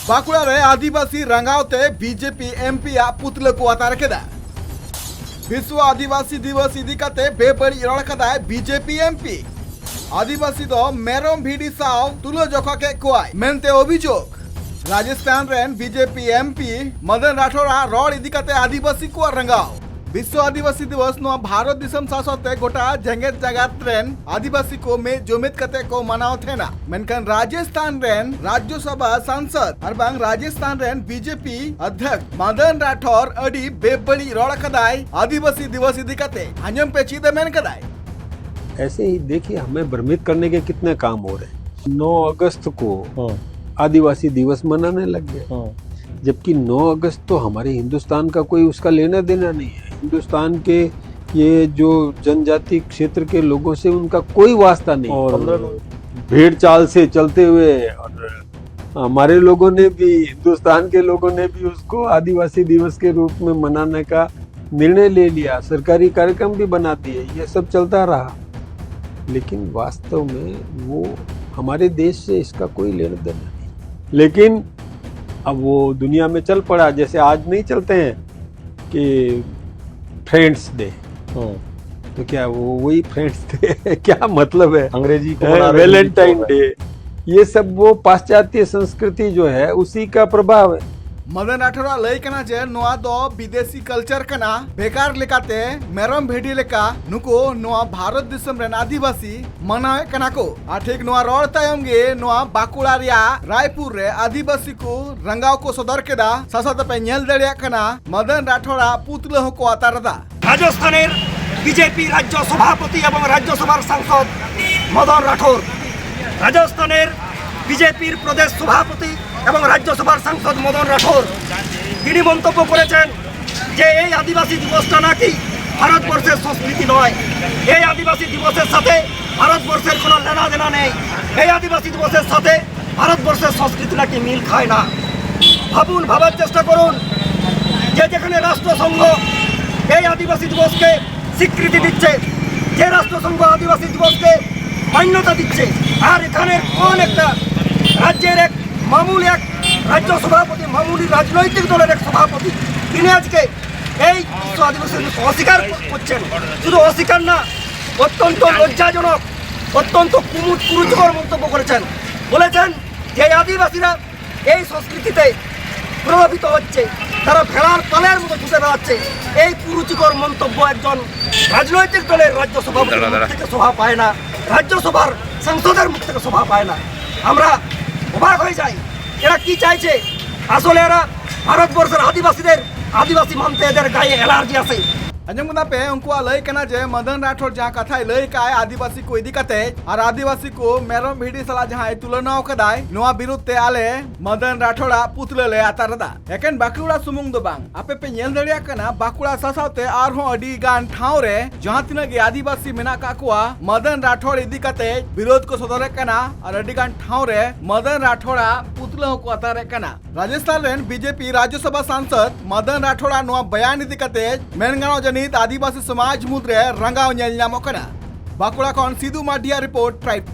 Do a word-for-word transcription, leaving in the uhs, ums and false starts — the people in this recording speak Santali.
ᱵᱟᱸᱠᱩᱲᱟ ᱨᱮ ᱟᱹᱫᱤᱵᱟᱹᱥᱤ ᱨᱟᱸᱜᱟᱣ ᱛᱮ ᱵᱤᱡᱮᱯᱤ ᱮᱢᱯᱤ ᱟᱜ ᱯᱩᱛᱞᱟᱹ ᱠᱚ ᱟᱛᱟᱨ ᱠᱮᱫᱟ᱾ ᱵᱤᱥᱣᱚ ᱟᱹᱫᱤᱵᱟᱹᱥᱤ ᱫᱤᱵᱚᱥ ᱤᱫᱤ ᱠᱟᱛᱮ ᱵᱮᱵᱟᱹᱲᱤᱡ ᱨᱚᱲ ᱠᱟᱫᱟᱭ ᱵᱤᱡᱮᱯᱤ ᱮᱢᱯᱤ᱾ ᱟᱹᱫᱤᱵᱟᱹᱥᱤ ᱫᱚ ᱢᱮᱨᱚᱢ ᱵᱷᱤᱰᱤ ᱥᱟᱶ ᱛᱩᱞᱟᱹ ᱡᱚᱠᱷᱟ ᱠᱮᱫ ᱠᱚᱣᱟᱭ ᱢᱮᱱᱛᱮ ᱚᱵᱷᱤᱡᱳᱜᱽ᱾ ᱨᱟᱡᱚᱥᱛᱷᱟᱱ ᱨᱮᱱ ᱵᱤᱡᱮᱯᱤ ᱮᱢᱯᱤ ᱢᱚᱫᱚᱱ ᱨᱟᱴᱷᱳᱨ ᱟᱜ ᱨᱚᱲ ᱤᱫᱤ ᱠᱟᱛᱮ ᱟᱹᱫᱤᱵᱟᱹᱥᱤ ᱠᱚᱣᱟᱜ ᱨᱟᱸᱜᱟᱣ᱾ ᱵᱤᱥᱣᱚ ᱟᱹᱫᱤᱵᱟᱹᱥᱤ ᱫᱤᱵᱚᱥ ᱱᱚᱣᱟ ᱵᱷᱟᱨᱚᱛ ᱫᱤᱥᱚᱢ ᱥᱟᱶ ᱥᱟᱶᱛᱮ ᱜᱚᱴᱟ ᱡᱮᱜᱮᱛ ᱡᱟᱠᱟᱛ ᱨᱮᱱ ᱟᱹᱫᱤᱵᱟᱹᱥᱤ ᱠᱚ ᱢᱤᱫ ᱡᱩᱢᱤᱫ ᱠᱟᱛᱮ ᱠᱚ ᱢᱟᱱᱟᱣ ᱛᱟᱦᱮᱱᱟ᱾ ᱢᱮᱱᱠᱷᱟᱱ ᱨᱟᱡᱚᱥᱛᱷᱟᱱ ᱨᱮᱱ ᱨᱟᱡᱽᱭᱚᱥᱚᱵᱷᱟ ᱥᱟᱝᱥᱚᱫ ᱟᱨ ᱵᱟᱝ ᱨᱟᱡᱚᱥᱛᱷᱟᱱ ᱨᱮᱱ ᱵᱤᱡᱮᱯᱤ ᱚᱫᱷᱭᱚᱠᱥ ᱢᱚᱫᱚᱱ ᱨᱟᱴᱷᱳᱨ ᱟᱹᱰᱤ ᱵᱮᱵᱟᱹᱲᱤᱡ ᱨᱚᱲ ᱟᱠᱟᱫᱟᱭ ᱟᱹᱫᱤᱵᱟᱹᱥᱤ ᱫᱤᱵᱚᱥ ᱤᱫᱤ ᱠᱟᱛᱮ᱾ ᱟᱸᱡᱚᱢ ᱯᱮ ᱪᱮᱫ ᱮ ᱢᱮᱱ ᱠᱟᱫᱟᱭ᱾ ऐसे ही देखिए, हमें भ्रमित करने के कितने काम हो रहे हैं। नौ अगस्त को आदिवासी दिवस मनाने लग गए, जबकि नौ अगस्त तो हमारे हिंदुस्तान का कोई उसका लेना देना नहीं है। हिंदुस्तान के ये जो जनजाति क्षेत्र के लोगों से उनका कोई वास्ता नहीं। और भेड़ चाल से चलते हुए और हमारे लोगों ने भी, हिंदुस्तान के लोगों ने भी उसको आदिवासी दिवस के रूप में मनाने का निर्णय ले लिया, सरकारी कार्यक्रम भी बना दिए, ये सब चलता रहा, लेकिन वास्तव में वो हमारे देश से इसका कोई लेना देना नहीं। लेकिन अब वो दुनिया में चल पड़ा, जैसे आज नहीं चलते हैं कि फ्रेंड्स डे, तो क्या वो वही फ्रेंड्स डे? क्या मतलब है? अंग्रेजी को हैं, बना रहे हैं, वैलेंटाइन हिंदी को डे, ये सब वो पाश्चात्य संस्कृति जो है, उसी का प्रभाव है। ᱢᱚᱫᱚᱱ ᱨᱟᱴᱷᱳᱨ ᱟᱜ ᱞᱟᱹᱭ ᱠᱟᱱᱟ ᱡᱮ ᱱᱚᱣᱟ ᱫᱚ ᱵᱤᱫᱮᱥᱤ ᱠᱟᱞᱪᱟᱨ ᱠᱟᱱᱟ᱾ ᱵᱮᱠᱟᱨ ᱞᱮᱠᱟᱛᱮ ᱢᱮᱨᱚᱢ ᱵᱷᱤᱰᱤ ᱞᱮᱠᱟ ᱱᱩᱠᱩ ᱱᱚᱣᱟ ᱵᱷᱟᱨᱚᱛ ᱫᱤᱥᱚᱢ ᱨᱮᱱ ᱟᱹᱫᱤᱵᱟᱹᱥᱤ ᱢᱟᱱᱟᱣᱮᱫ ᱠᱟᱱᱟ ᱠᱚ᱾ ᱟᱨ ᱴᱷᱤᱠ ᱱᱚᱣᱟ ᱨᱚᱲ ᱛᱟᱭᱚᱢ ᱜᱮ ᱱᱚᱣᱟ ᱵᱟᱸᱠᱩᱲᱟ ᱨᱮᱭᱟᱜ ᱨᱟᱭᱯᱩᱨ ᱨᱮ ᱟᱹᱫᱤᱵᱟᱹᱥᱤ ᱠᱚ ᱨᱟᱸᱜᱟᱣ ᱠᱚ ᱥᱚᱫᱚᱨ ᱠᱮᱫᱟ᱾ ᱥᱟᱥᱟ ᱛᱮᱯᱮ ᱧᱮᱞ ᱫᱟᱲᱮᱭᱟᱜ ᱠᱟᱱᱟ ᱢᱚᱫᱚᱱ ᱨᱟᱴᱷᱳᱨ ᱟᱜ ᱯᱩᱛᱞᱟᱹ ᱦᱚᱸᱠᱚ ᱟᱛᱟᱨ ᱮᱫᱟ᱾ রাজস্থানের বিজেপি রাজ্য সভাপতি এবং রাজ্যসভার সাংসদ মদন রাঠোর, রাজস্থানের বিজেপির প্রদেশ সভাপতি এবং রাজ্যসভার সাংসদ মদন রাঠোর, তিনি মন্তব্য করেছেন যে এই আদিবাসী দিবসটা নাকি ভারতবর্ষের সংস্কৃতি নয়, এই আদিবাসী দিবসের সাথে ভারতবর্ষের কোনো লেনা দেনা নেই, এই আদিবাসী দিবসের সাথে ভারতবর্ষের সংস্কৃতি নাকি মিল খায় না। ভাবুন, ভাবার চেষ্টা করুন যে যেখানে রাষ্ট্রসংঘ এই আদিবাসী দিবসকে স্বীকৃতি দিচ্ছে, যে রাষ্ট্রসংঘ আদিবাসী দিবসকে মান্যতা দিচ্ছে। আর এখানে কোন একটা রাজ্যের এক মামুলি এক রাজ্য সভাপতি, মামুলি রাজনৈতিক দলের এক সভাপতি, তিনি আজকে এই বিশ্ব আদিবাসী দিবসকে অস্বীকার কর- করছেন। শুধু অস্বীকার না, অত্যন্ত লজ্জাজনক, অত্যন্ত কুমুট কুরুচিকর মন্তব্য করেছেন। বলেছেন যে আদিবাসীরা এই সংস্কৃতিতে প্রভাবিত হচ্ছে, তারা ভেড়ার পালের মতো ছুটে বেড়াচ্ছে। এই কুরুচিকর মন্তব্য একজন রাজনৈতিক দলের রাজ্য সভাপতির মুখ থেকে শোভা পায় না, রাজ্যসভার সাংসদের মুখ থেকে শোভা পায় না। আমরা অবাক হয়ে যাই, এরা কি চাইছে? আসলে এরা ভারতবর্ষের আদিবাসীদের আদিবাসী মানতে এদের গায়ে অ্যালার্জি আছে। ᱟᱸᱡᱚᱢ ᱠᱮᱫᱟ ᱯᱮ, ᱩᱱᱠᱩᱣᱟᱜ ᱞᱟᱹᱭ ᱠᱟᱱᱟ ᱡᱮ ᱢᱚᱫᱚᱱ ᱨᱟᱴᱷᱳᱨ ᱡᱟᱦᱟᱸ ᱠᱟᱛᱷᱟᱭ ᱞᱟᱹᱭ ᱠᱟᱜᱼᱟᱭ ᱟᱹᱫᱤᱵᱟᱹᱥᱤ ᱠᱚ ᱤᱫᱤ ᱠᱟᱛᱮ, ᱟᱨ ᱟᱹᱫᱤᱵᱟᱹᱥᱤ ᱠᱚ ᱢᱮᱨᱚᱢ ᱵᱷᱤᱰᱤ ᱥᱟᱞᱟᱜ ᱡᱟᱦᱟᱸᱭ ᱛᱩᱞᱚᱱᱟᱣ ᱠᱟᱫᱟᱭ, ᱱᱚᱣᱟ ᱵᱤᱨᱩᱫᱷ ᱛᱮ ᱟᱞᱮ ᱢᱚᱫᱚᱱ ᱨᱟᱴᱷᱳᱨᱟᱜ ᱯᱩᱛᱞᱟᱹ ᱞᱮ ᱟᱛᱟᱨ ᱮᱫᱟ᱾ ᱮᱠᱮᱱ ᱵᱟᱸᱠᱩᱲᱟ ᱥᱩᱢᱩᱝ ᱫᱚ ᱵᱟᱝ, ᱟᱯᱮ ᱯᱮ ᱧᱮᱞ ᱫᱟᱲᱮᱭᱟᱜ ᱠᱟᱱᱟ, ᱵᱟᱸᱠᱩᱲᱟ ᱥᱟᱶ ᱥᱟᱶᱛᱮ ᱟᱨᱦᱚᱸ ᱟᱹᱰᱤ ᱜᱟᱱ ᱴᱷᱟᱶ ᱨᱮ ᱡᱟᱦᱟᱸ ᱛᱤᱱᱟᱹᱜ ᱜᱮ ᱟᱹᱫᱤᱵᱟᱹᱥᱤ ᱢᱮᱱᱟᱜ ᱠᱟᱜ ᱠᱚᱣᱟ, ᱢᱚᱫᱚᱱ ᱨᱟᱴᱷᱳᱨ ᱤᱫᱤ ᱠᱟᱛᱮ ᱵᱤᱨᱳᱫᱷ ᱠᱚ ᱥᱚᱫᱚᱨᱮᱫ ᱠᱟᱱᱟ ᱟᱨ ᱟᱹᱰᱤ ᱜᱟᱱ ᱴᱷᱟᱶ ᱨᱮ ᱢᱚᱫᱚᱱ ᱨᱟᱴᱷᱳᱨᱟᱜ ᱯᱩᱛᱞᱟᱹ ᱦᱚᱸᱠᱚ ᱟᱛᱟᱨᱮᱫ ᱠᱟᱱᱟ᱾ ᱨᱟᱡᱚᱥᱛᱷᱟᱱ ᱨᱮᱱ ᱵᱤᱡᱮᱯᱤ ᱨᱟᱡᱽᱡᱚᱥᱚᱵᱷᱟ ᱥᱟᱝᱥᱚᱫ ᱢᱚᱫᱚᱱ ᱨᱟᱴᱷᱳᱨᱟᱜ ᱱᱚᱣᱟ ᱵᱚᱭᱟᱱ ᱤᱫᱤ ᱠᱟᱛᱮ ᱢᱮᱱ ᱜᱟᱱᱚᱜ ᱡᱟᱹᱱᱤᱡ ᱟᱹᱫᱤᱵᱟᱹᱥᱤ ᱥᱚᱢᱟᱡᱽ ᱢᱩᱫᱽᱨᱮ ᱨᱟᱸᱜᱟᱣ ᱧᱮᱞ ᱧᱟᱢᱚᱜ ᱠᱟᱱᱟ᱾ ᱵᱟᱸᱠᱩᱲᱟ ᱠᱷᱚᱱ ᱥᱤᱫᱩ ᱢᱟᱨᱰᱤᱭᱟᱜ ᱨᱤᱯᱳᱨᱴ, ᱴᱨᱟᱭᱤᱵ ᱴᱤ᱾